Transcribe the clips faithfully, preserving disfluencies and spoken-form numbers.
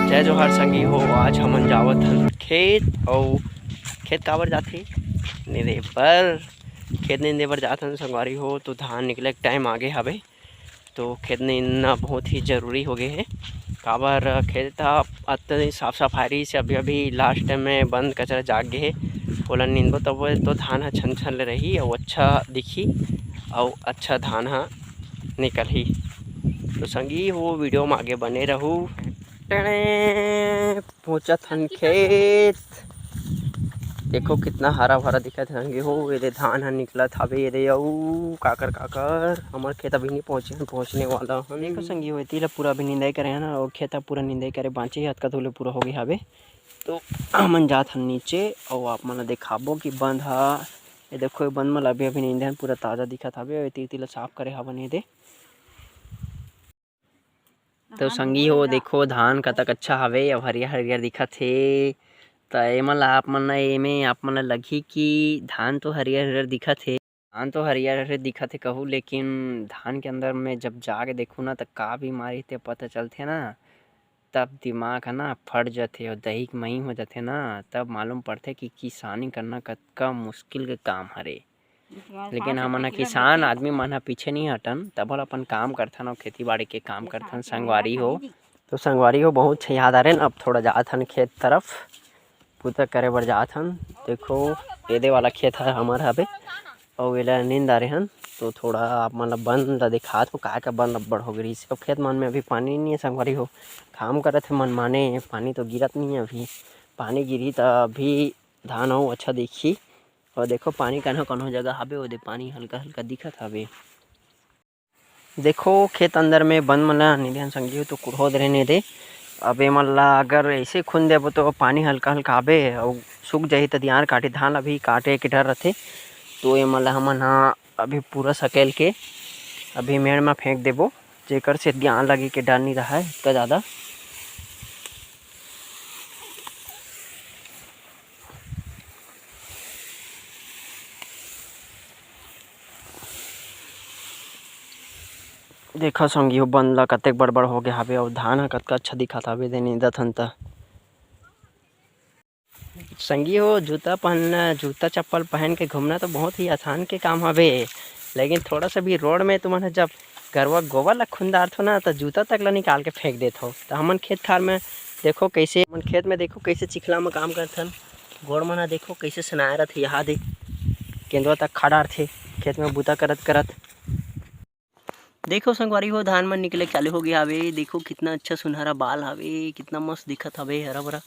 जय जोहार संगी हो, आज हमन जावत हन खेत। अउ खेत काबर जाथे? निंदे बर। खेत निंदे बर जात हन संगवारी हो, तो धान निकले के टाइम आगे हवे। तो खेत निंदना बहुत ही जरूरी हो गए हे, काबर खेत ह अतनी साफ सफाई रहिस हे। अभी अभी लास्ट टाइम में बंद कचरा जाग गए हे, ओला निंदबो तब तो धान ह छन छन ले रही अउ अच्छा दिखी अउ अच्छा धान ह निकलही। तो संगी हो, वीडियो में आगे बने रहू। टड़े, पहुंचत हन खेत। देखो कितना हरा भरा दिखत हे संगी हो। एदे धान ह निकलत हवे, एदे अउ काकर काकर। हमर खेत अभी नहीं पहुंचे हन, पहुंचने वाला हन। देखो संगी हो, एती ला पूरा अभी निंदाई करे हन अउ खेत ह पूरा निंदाई करे बांचे हे, अतका दूर ले पूरा हो गए हवे। तो हमन जात हन नीचे अउ आप मन ला देखाबो कि बंद ह, ये देखो, ये बंद म ला अभी अभी निंदे हन, पूरा ताजा दिखत हवे। अउ एती एती ला साफ करे हवन एदे। तो संगी हो, देखो धान कतक अच्छा हवे अउ हरियर हरियर दिखत हे। त एमन ला आप मन ला, एमे आप मन ला लगही कि धान तो हरियर हरियर दिखत हे, धान तो हरियर हरियर दिखत हे कहू, लेकिन धान के अंदर में जब जाके देखू ना, त का बीमारी ते पता चलथे ना, तब दिमाग ह ना फट जथे अउ दही के मही हो जथे ना, तब मालूम पड़थे कि किसानी करना कतका मुश्किल के काम हरे। लेकिन हमन ह किसान आदमी मन ह पीछे नहीं हटन, तबो ल अपन काम करथन अउ खेती बाड़ी के काम करथन संगवारी हो। तो संगवारी हो, बहुत से याद आ रहे हैं। अब थोड़ा जात हन खेत तरफ, पूजा करे बर जात हन। देखो, एदे वाला खेत ह हमर हवे अउ एला नींद आ रहे हन। तो थोड़ा आप मन ल बंद ल दिखात हो, काय का बंद अब्बड़ हो गई। अब खेत मन में अभी पानी नहीं है संगवारी हो, काम करत हे मन माने, पानी तो गिरत नहीं है अभी। पानी गिरही त अभी धान अउ अच्छा दिखही। अउ देखो, पानी कन्हो कन्हो जगह हाबे, ओदे पानी हल्का हल्का दिखत हाबे। देखो, खेत अंदर में बंद मन ल निंदे हन संगी हो, तो कुड़हो दे रहे ने दे। अब एमन ला अगर ऐसे खुन देबो, तो पानी हल्का हल्का आबे अउ सूख जाही, त दियार काटे, धान अभी काटे के डर रथे। तो एमन ला हमन ह अभी पूरा सकेल के अभी मेड़ में फेंक देबो, जेकर से दियार लगे के डर नहीं रहा है इतना ज़्यादा। देखा संगी हो, बंद ला कतेक बड़ बड़ हो गया हवे अउ धान ह कतका अच्छा दिखत हवे, दे निंदत हन त। संगी हो, जूता पहनना, जूता चप्पल पहन के घूमना तो बहुत ही आसान के काम हवे, लेकिन थोड़ा सा भी रोड में तुमन ह जब गरवा गोबर ला खुंदारथो ना, तो जूता तक ला निकाल के फेंक देथो। तो हमन खेत खार में देखो कैसे, हमन खेत में देखो कैसे चिखला में काम करथन, गोड़ मन ह देखो कैसे सनाए रथे, यहाँ दे केंदवा तक खा डारथे खेत में बूता करत करत। देखो संगवारी हो, धान मन निकले चालू हो गया हवे। देखो कितना अच्छा सुनहरा बाल हवे, कितना मस्त दिखत हवे, हरा भरा।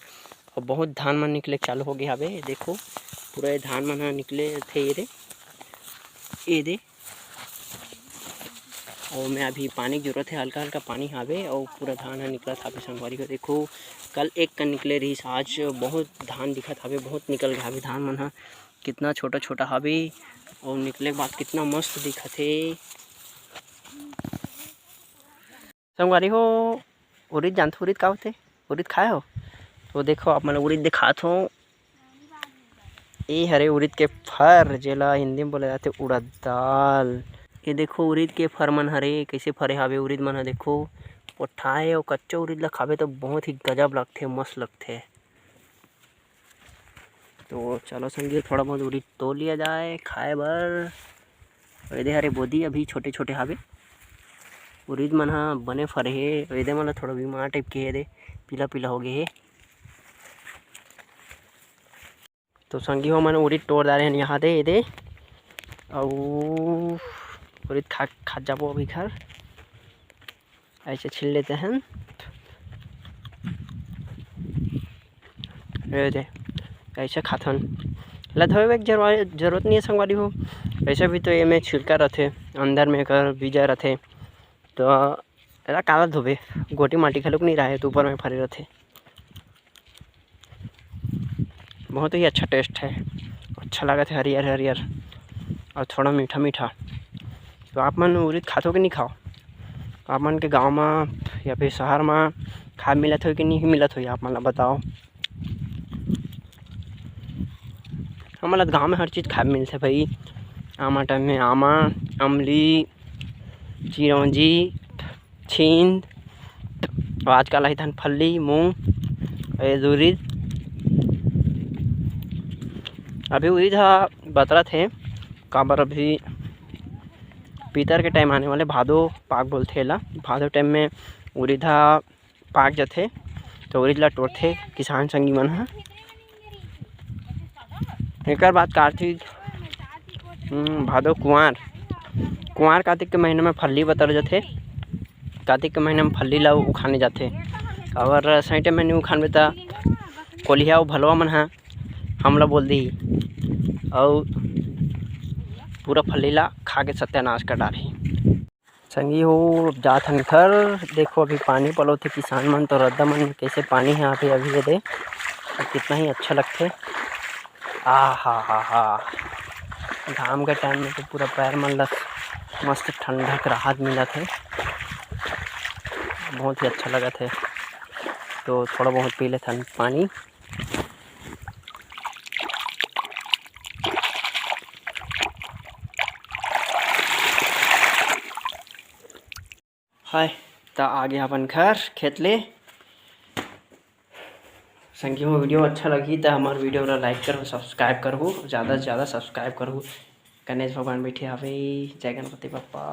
और बहुत धान मन निकले चालू हो गया हवे। देखो पूरा ये धान मन ह निकले थे, ये दे, ये दे। और मैं अभी पानी की जरूरत है, हल्का हल्का पानी हावे और पूरा धान ह निकलत हावे संगवारी हो। देखो कल एक कन निकले रहिस, आज बहुत धान दिखत हावे, बहुत निकल गया हवे धान मन ह। कितना छोटा छोटा हावे और निकले के बाद कितना मस्त दिखत हे। संगवारी हो, उरीद जानथो, उरीद का होथे? उरीद खाए हो? तो देखो, आप मन ल उरीद दिखात हो। ए हरे उरीद के फर, जेला हिंदी में बोला जाथे उड़द दाल। ये देखो, उरीद के फर मन हरे, कैसे फरे हावे उरीद मन ह। देखो, पोठाए अउ कच्चा उरीद ला खाबे तो बहुत ही गजब लगथे, मस्त लगथे। तो चलो संगी, थोड़ा बहुत उरीद तोड़ लिया जाए खाए बर। और एदे हरे बोदी अभी छोटे छोटे हावे, उरीद मन ह बने फरे हे। और एदे मन ल थोड़ा बीमार टाइप के हे, एदे पीला पीला हो गए हे। तो संगी हो, मन उरीद तोड़ डारे हन यहाँ दे, एदे, अउ उरीद खा, खा जाबो अभी घर। ऐसे छील लेते हैं। ये दे, ऐसे खाथन। ला धोए के जरूर-, जरूरत नहीं है संगवारी हो। वैसे भी तो ये में छिलका रहथे, अंदर में एकर बीजा रहथे। तो एला काला धोबे, गोटी माटी घलोक नहीं रहे, तो ऊपर में फरे रहथे। बहुत ही अच्छा टेस्ट है, अच्छा लागत है, हरियर हरियर और थोड़ा मीठा मीठा। तो आप मन उरीद खाथो कि नहीं खाओ? आप मन के गांव में या फिर शहर में खाए मिलत हो कि नहीं मिलत हो, आप मन ला बताओ। हमन ला गांव में हर चीज़ खाए मिलथे भाई। आमा टाइम में आमा, अमली, चिरौंजी, छींद, और आजकल आई धन फल्ली, मूंग, ए, उरीद, अभी उरीद ह बतरत हे, काबर अभी पीतर के टाइम आने वाले, भादो पाक बोलथे एला। भादो टाइम में उरीद ह पाक जथे, तो उरीद ला टोरथे किसान संगी मन ह। एकर बाद कार्तिक, हम्म, भादो, कुआर, कुआर कार्तिक के महीना में फल्ली बतर जथे। कार्तिक के महीना में फल्ली ला उखाने जाथे, और सही टाइम में नहीं उखानबे त कोलिहा अउ भलवा मन ह हमला बोल दिही, अउ पूरा फल्ली ला खा के सत्यानाश कर डारही। संगी हो, अब जात हन घर। देखो, अभी पानी पलोथे किसान मन, तो रद्दा मन में कैसे पानी है अभी, अभी ये दे, तो कितना ही अच्छा लगथे। आ हा हा हा, घाम के टाइम में तो पूरा पैर मन ला मस्त ठंडक राहत मिलत हे, बहुत ही अच्छा लगत हे। तो थोड़ा बहुत पी लेथन पानी। हाय, त आगे अपन घर खेत ले। संगी हो, वीडियो अच्छा लगही त हमर वीडियो ला लाइक करहु, सब्सक्राइब करहु, ज़्यादा से ज़्यादा सब्सक्राइब करहु। गणेश भगवान बैठे हवे। जय गणपति बप्पा।